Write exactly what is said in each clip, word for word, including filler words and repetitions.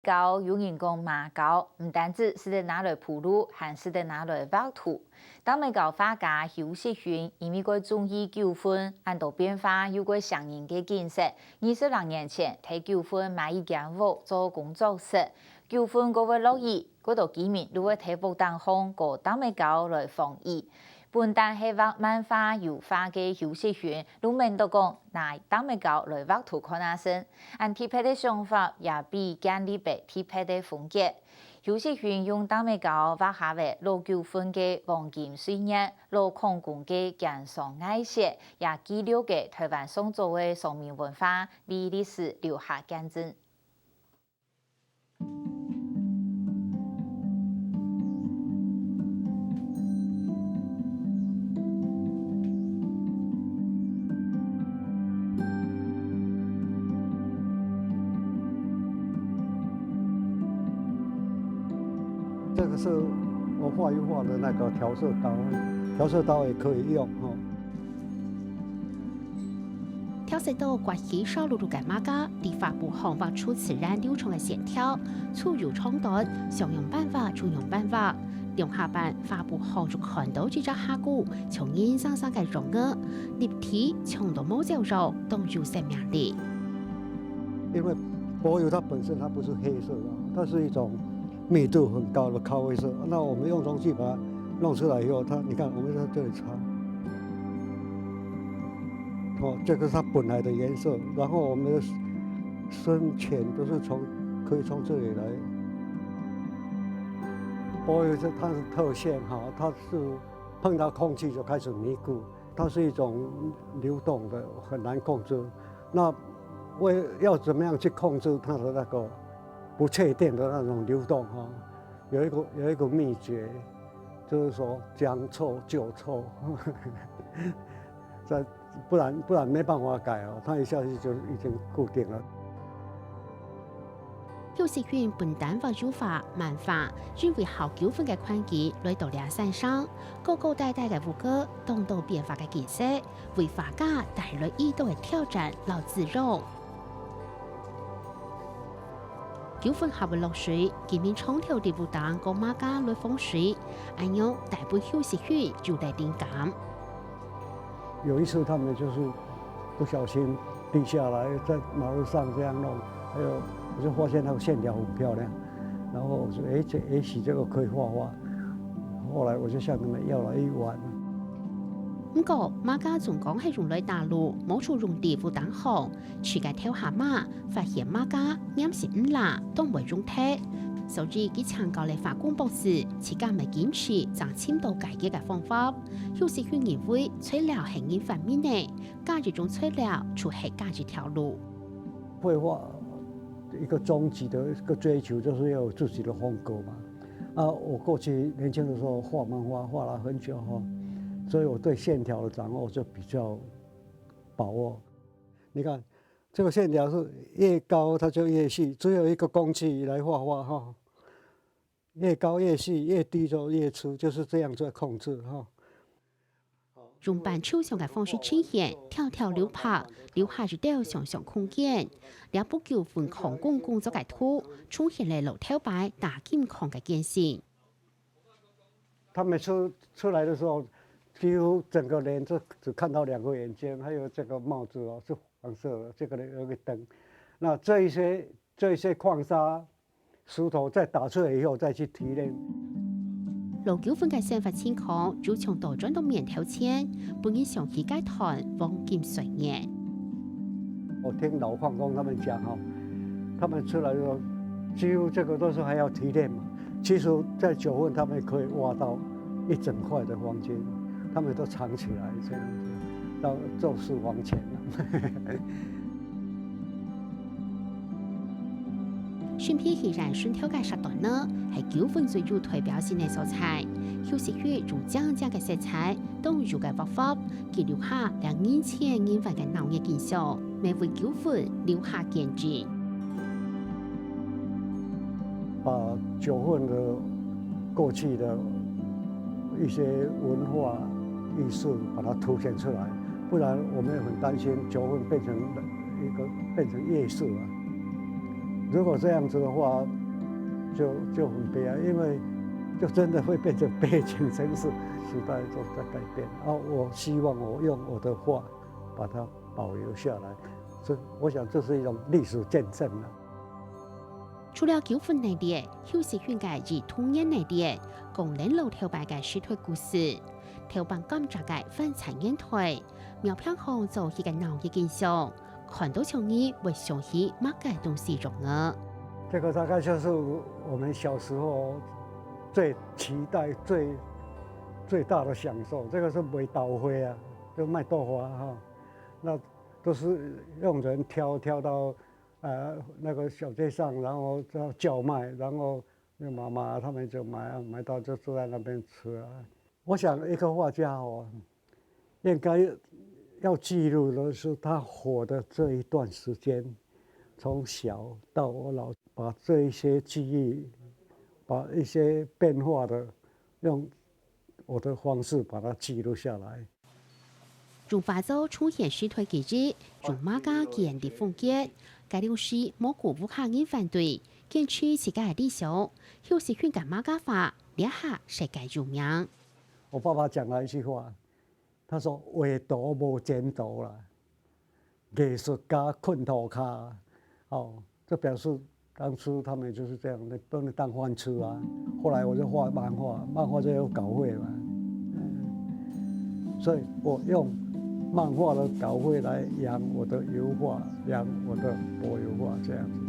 膠，有人講馬膠，毋單止使得拿來鋪路，還使得拿來畫圖。當尾膠畫家邱錫勳因為過中意九份，恁多變化又過唌人个景色，二十零年前，在九份買一間屋做工作室。九份過會落雨，過多居民就會在屋頂項過當尾膠來防雨。 本旦係畫漫畫油畫个邱錫勳，就愐到講拿當尾膠來畫圖看啊先。恁特別个想法也被建立个特別个風格。邱錫勳用當尾膠畫下个老九份个黃金歲月、老礦工个艱酸愛惜，也記錄个台灣上早个常民文化，為歷史留下見證。 这个是我画一画的那个调色刀，调色刀也可以用哈。 調色刀刮起燒漉漉个馬膠，在畫布項畫出自然流暢个線條，粗幼長短，想用般畫就用般畫。兩下半，畫布項就看到一隻蝦蛄，像人生生个樣仔，立體，像到無皺皺，當有生命力。因为柏油它本身它不是黑色的，它是一种密度很高的咖啡色。那我们用冲剂把它弄出来以后，它，你看，我们在这里擦，哦，这个是它本来的颜色，然后我们的深浅都是从，可以从这里来。柏油是它是特性哈，它是碰到空气就开始凝固，它是一种流动的，很难控制。那我要怎么样去控制它的那个不确定的那种流动哈？有一个，有一个秘诀，就是说将错就错，这，不然，不然没办法改哦，它一下去就已经固定了。邱錫勳本旦畫油畫、漫畫，因為好九份个環境來到這山上，高高低低个屋角，當多變化个景色，為畫家帶來已多个挑戰摎滋養。 九份較會落水，居民常透在屋頂過馬膠來防水，恁樣帶分邱錫勳有了靈感。有一次他们就是不小心滴下来，在马路上这样弄，还有我就发现那个线条很漂亮，然后我说，哎，这也许这个可以画画。后来我就向他们要了一碗。毋過，馬膠總講係用來打路，無就用在屋頂項， 自家偷下馬，發現馬膠黏性毋罅，當會溶忒。所以佢請教了化工博士，自家乜堅持正尋到解決个方法。邱錫勳認為，材料係人發明个，加一種材料就係加一條路。繪畫一个终极的一个追求，就是要有自己的风格嘛。啊，我过去年轻的时候画漫画画了很久哈，所以我对线条的掌握就比较把握。 你看，这个线条是越高它就越细，只有一个工具来画画哈，越高越细，越低就越粗，就是这样在控制哈。用半抽象个方式呈現，條條流拍，留下一條想像空間。這幅九份礦工工作个圖，重現了老頭擺打金礦个艱辛。 他们出，出来的时候，几乎整个脸就只看到两个眼睛，还有这个帽子哦，是黄色的，这个有个灯。那这一些，这一些矿砂、石头再打出来以后，再去提炼。老九份个生活情況，就像倒轉到面頭前，分人想起該段黃金歲月。 我听老矿工他们讲哈，他们出来的时候，几乎这个都是还要提炼嘛。其实，在九份他们可以挖到一整块的黄金，他们都藏起来这样子，到做私房钱了。順皮係人順頭个石段呢，係九份最有代表性个所在。邱錫勳用靚靚个色彩，當有个畫法， 記錄下這人情人文个鬧熱景象，乜為九份留下見證。把九份的过去的一些文化艺术把它凸显出来，不然我们也很担心九份变成一个，变成夜市了。如果这样子的话，就就很悲哀，因为就真的会变成背景城市，时代都在改变。啊，我希望我用我的话把它保留下来，这我想这是一种历史见证了。除了九份系列，休息圈个儿童年系列，讲冷落头擺个時代故事，頭擺甘蔗个反產年代，苗坪項做一个鬧熱景象，看到像你會想起麼个東西樣呢？这个大概就是我们小时候最期待、最最大的享受。这个是卖豆花啊，就卖豆花哈，那都是用人挑挑到呃那个小街上，然后叫卖，然后那妈妈他们就买啊，买到就坐在那边吃啊。我想一个画家哦，应该要记录的是他活的这一段时间，从小到老，把这一些记忆，把一些变化的，用我的方式把它记录下来。用畫作重現時代記憶，用馬家建立風格，該量時無顧屋下人反對，堅持自家个理想，休息圈个馬家畫，這下世界有名。我爸爸讲了一句话，他说：“畫圖無前途啦，藝術家睏塗跤。”哦，这表示当初他们就是这样，不能当饭吃啊。后来我就画漫画，漫画就有稿费嘛，嗯，所以我用漫画的稿费来养我的油画，养我的柏油画这样子。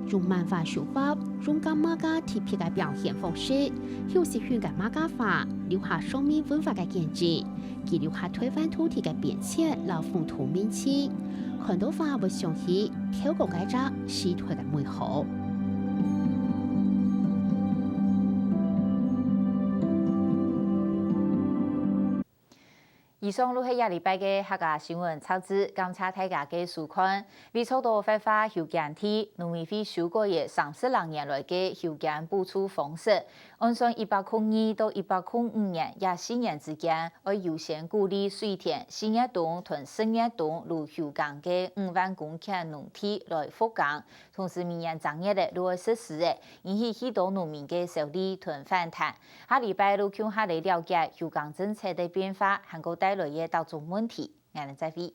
用漫畫手法，用馬家特別个表現方式，休息圈个馬家畫留下上面文化个痕跡，記錄下台灣土地个變遷摎風土民情。看到畫會想起頭過該隻時代个美好。以上就係這禮拜个客家新聞雜誌，感謝大家个收看。為做到活化休耕地，農委會修改了三十零年來个休耕補助方式。按算一百空二到一百空五年這四年之間，愛優先鼓勵水田四月冬同十月冬就休耕个五萬公頃農地來復耕，同時明年正月仔就愛實施了，引起許多農民个受理同反彈。下禮拜就共下來了解休耕政策个變化，還過帶來个各種問題。 𠊎等再會。